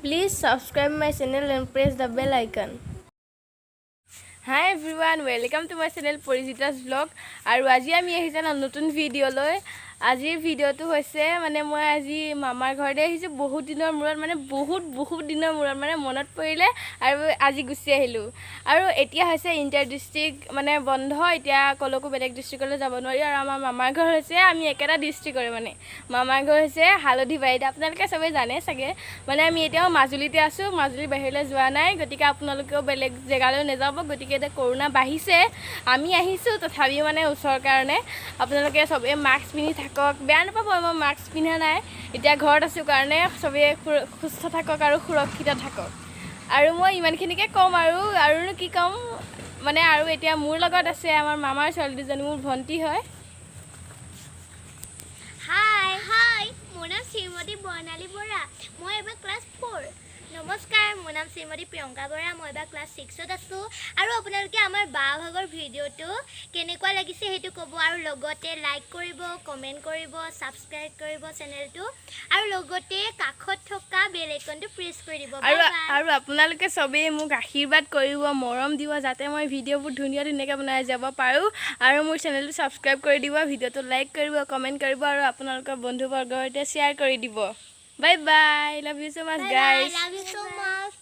Please subscribe my channel and press the bell icon. Hi everyone, welcome to my channel Parijita's Vlog. আৰু আজি আমি আহিছোঁ এটা নতুন ভিডিঅ'লৈ। আজিৰ ভিডিঅ'টো হৈছে মানে মই আজি মামাৰ ঘৰতে আহিছোঁ বহুত দিনৰ মূৰত, মানে বহুত বহুত দিনৰ মূৰত, মানে মনত পৰিলে আৰু আজি গুচি আহিলোঁ। আৰু এতিয়া হৈছে ইণ্টাৰ ডিষ্ট্ৰিক্ট মানে বন্ধ, এতিয়া ক'লৈকো বেলেগ ডিষ্ট্ৰিক্টলৈ যাব নোৱাৰি। আৰু আমাৰ মামাৰ ঘৰ হৈছে, আমি একেটা ডিষ্ট্ৰিক্টৰে, মানে মামাৰ ঘৰ হৈছে হালধিবাৰীত, আপোনালোকে চবেই জানে চাগে। মানে আমি এতিয়াও মাজুলীতে আছোঁ, মাজুলীৰ বাহিৰলৈ যোৱা নাই। গতিকে আপোনালোকেও বেলেগ জেগালৈ নাযাব। গতিকে এতিয়া কৰোণা বাঢ়িছে, আমি আহিছোঁ তথাপিও মানে ওচৰৰ কাৰণে আপোনালোকে চবেই মাস্ক পিন্ধি থাকক। বেয়া নাপাব, মই মাস্ক পিন্ধা নাই, এতিয়া ঘৰত আছোঁ কাৰণে। চবেই সুস্থ থাকক আৰু সুৰক্ষিত থাকক। আৰু মই ইমানখিনিকে ক'ম আৰু আৰুনো কি ক'ম মানে। আৰু এতিয়া মোৰ লগত আছে আমাৰ মামাৰ ছোৱালী দুজনী, মোৰ ভণ্টি হয়। হাই হাই, মোৰ নাম শ্ৰীমতী বৰ্ণালী বৰা, মই এইবাৰ ক্লাছ 4। নমস্কাৰ, মোৰ নাম শ্ৰীমতী প্ৰিয়ংকা বৰা, মই এইবাৰ ক্লাছ 6ত আছোঁ। আৰু আপোনালোকে আমাৰ বা ভাগৰ ভিডিঅ'টো কেনেকুৱা লাগিছে সেইটো ক'ব আৰু লগতে লাইক কৰিব, কমেণ্ট কৰিব, ছাবস্ক্ৰাইব কৰিব চেনেলটো আৰু লগতে কাষত থকা বেল আইকনটো প্ৰেছ কৰি দিব। আৰু বাই বাই। আৰু আপোনালোকে চবেই মোক আশীৰ্বাদ কৰিব, মৰম দিব, যাতে মই ভিডিঅ'বোৰ ধুনীয়া ধুনীয়াকৈ বনাই যাব পাৰোঁ। আৰু মোৰ চেনেলটো ছাবস্ক্ৰাইব কৰি দিব, ভিডিঅ'টো লাইক কৰিব, কমেণ্ট কৰিব আৰু আপোনালোকৰ বন্ধুবৰ্গৰ সৈতে শ্বেয়াৰ কৰি দিব। Bye bye, love you so much bye bye. Guys. Love you so much.